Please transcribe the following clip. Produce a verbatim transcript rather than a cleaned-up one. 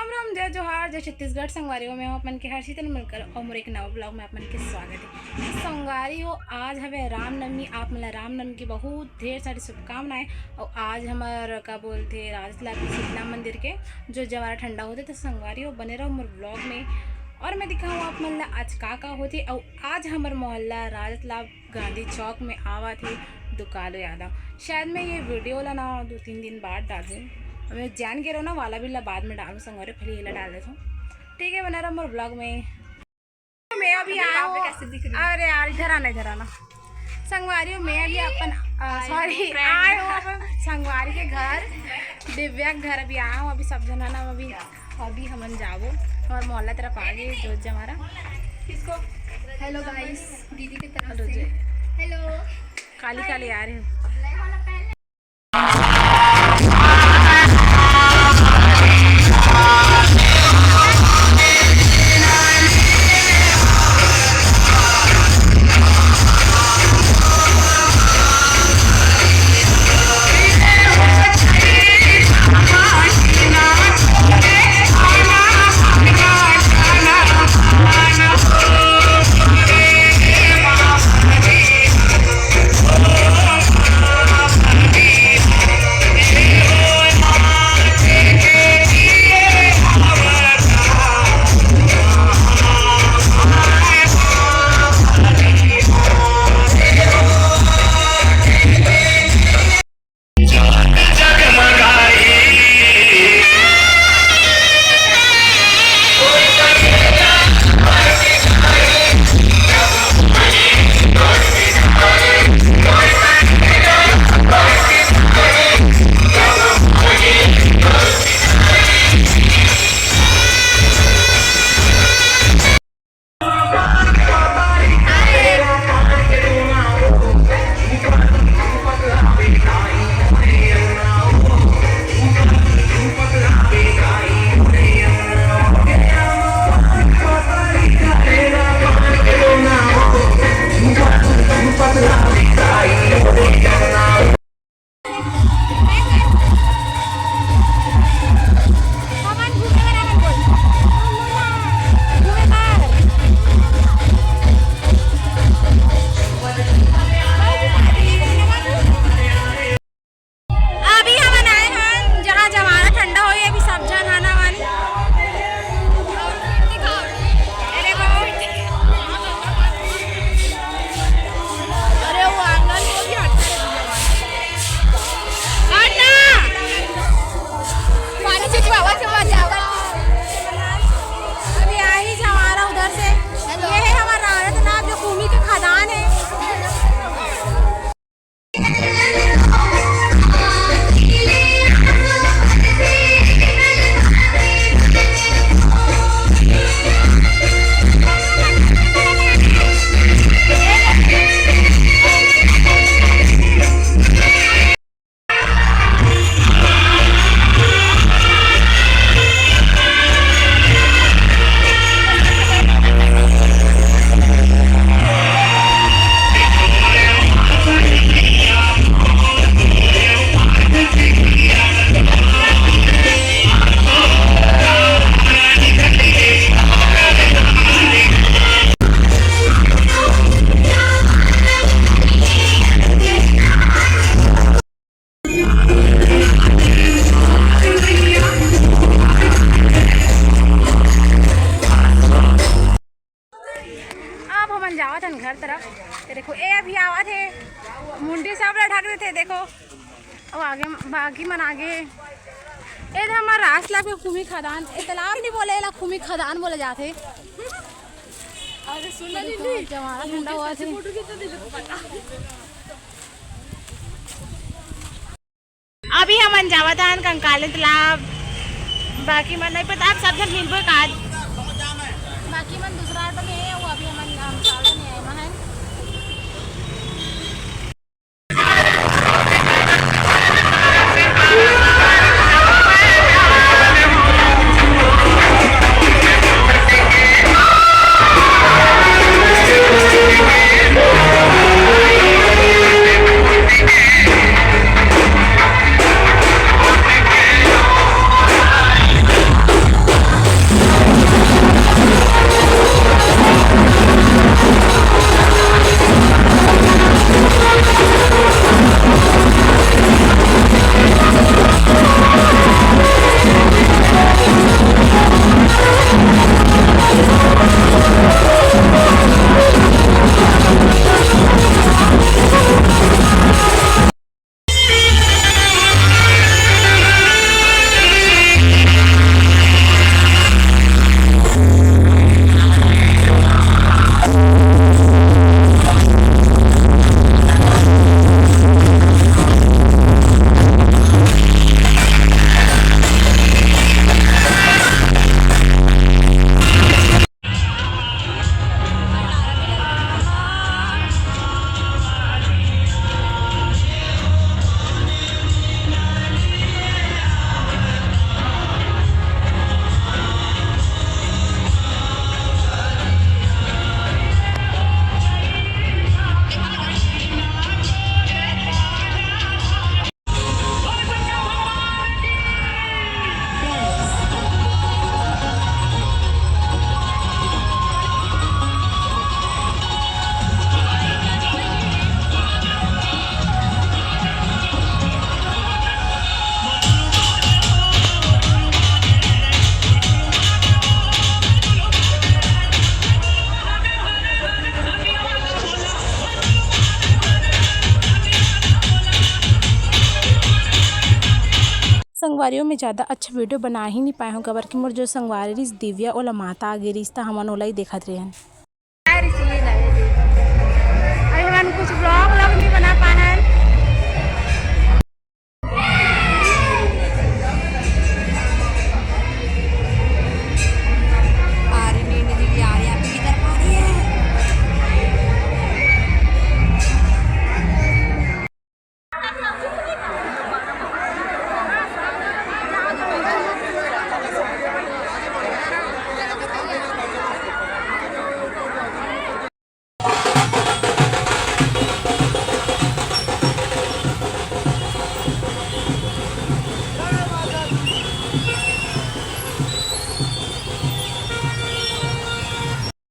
राम राम, जय जोहार, जय छत्तीसगढ़। संगवारी हो, मैं हूँ अपन के हर्षिता मिलकर और मोर एक नवा vlog में अपन के स्वागत है। संगवारी हो, आज हवे रामनवमी, आप मन ला रामनवमी की बहुत ढेर सारी शुभकामनाएं। और आज हमर का बोलथे राजतलाब के शीतला मंदिर के जो जवारा ठंडा होथे, तो संगवारी हो बने रहो मोर vlog में। और मैं दिखाऊँ आप मन ला आज का का होथे। और आज हमर मोहल्ला राजतलाब गांधी चौक में आवत हे दुकालू यादव। शायद मैं ये video ला ना दो तीन दिन बाद डालूँ। मैं जान के रहो ना वाला भी ला बाद में डालूँ संगवारी, पहले ये ला डाल देता हूँ। ठीक है, बना रहा मोर vlog में। मैं अभी आया हूँ। कैसे दिख रही हूँ? अरे यार, इधर आना, इधर आना। संगवारी हो, मैं अभी अपन, आ, sorry, friend। आए हूँ अपन संगवारी के घर, दिव्या के घर अभी आया हूँ। अभी सब जना ना अभी अभी हमन जाबो, हमर मोहल्ला तरफ आ गए जोत जमारा। किसको? Hello guys, दीदी की तरफ से। Hello। काली काली आ रही हूँ। अभी हमन आए हन, जहाँ जमारा ठंडा होई, अभी सब झन हन हमन। अरे वो, अरे वो आंगन को भी हटा दे। हट ना। पानी छिटवावा के बाद जावा। अभी आई जमारा उधर से। ये है हमारा राजनाथ जो कुमी के खदान है। अब हमन जावत हन घर तरफ। ये देखो, ए अभी आवत हे, मुंडी सब ला ढक देथे। देखो, अब आगे बाकी मन आगे। ए दे हमर राजतलाब के कुमी खदान, ए तालाब नहीं बोले, एला कुमी खदान बोले जाथे। अरे सुन ना, जमारा ठंडा होवत हे। अभी हमन जावत हन कंकाली तालाब। बाकी मन नहीं पता, आप सब झन मिलबो का। बाकी मन दूसरा ऑटो में हे, वो अभी हमन, हम चालू नहीं आए मन। संगवारी हो, मैं ज्यादा अच्छा video बना ही नहीं पाए हूँ, काबर कि मोर जो संगवारी रिस दिव्या, ओला माता आ गे रिस, त हमन ओला ही देखत रेहन। अरे हमन कुछ vlog vlog नहीं